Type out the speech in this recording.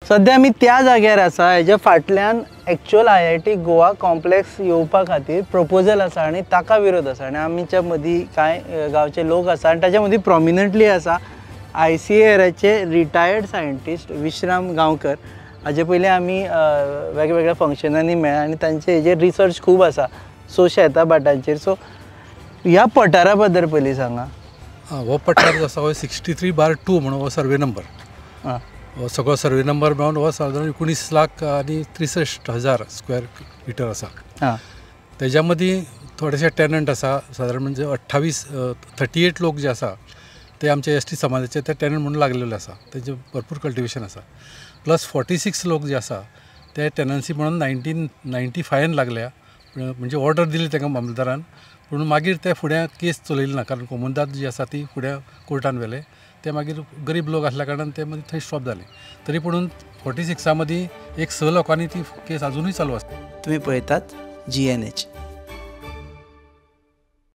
सद्या आमी त्या जाग्यार आसा, हेज्या फाटल्यान एक्चुअल IIT Goa complex येवपा खातीर प्रपोजल आसा आनी ताका विरोध आसा. आनी आमच्या मदीं कांय गांवचे लोक आसा आनी ताच्या मदीं प्रोमिनंटली आसा ICARचे रिटायर्ड सायंटिस्ट विश्राम गांवकर. हाजे पयलीं आमी वेगवेगळ्या फंक्शनांनी मेळ्ळा आनी तांचे हेजेर रिसर्च खूब आसा, सो शेता भाटांचेर. सो ह्या पठारा बद्दल पयलीं सांगा. हो पठार जो आसा हो 63/2 म्हणून हो सर्वे नंबर. हो सगळो सर्वे नंबर मेळून हो सादारण 19 लाख आनी 63,000 स्क्वेअर मिटर आसा. तेज्या मदीं थोडेशे टेनंट आसा, सादारण म्हणजे 28 38 लोक जे आसा ते आमचे ST समाजाचे ते टेनंट म्हणून लागलेले आसा, तेजे भरपूर कल्टिवेशन आसा. प्लस 46 लोक जे आसा ते टेनन्सी म्हणून 1995 लागल्या, म्हणजे ऑर्डर दिली तांकां मामलेदारान, पूण मागीर ते फुडें केस चलयली ना, कारण कोमुनिदाद जी आसा ती फुडें कोर्टान व्हेले. ते मागीर गरीब लोक आसल्या कारणान ते मागीर थंय स्टॉप जाले. तरी पुणून 46 मदीं एक 6 लोकांनी ती केस अजुनूय चालू आसा. तुमी पळयतात GNH.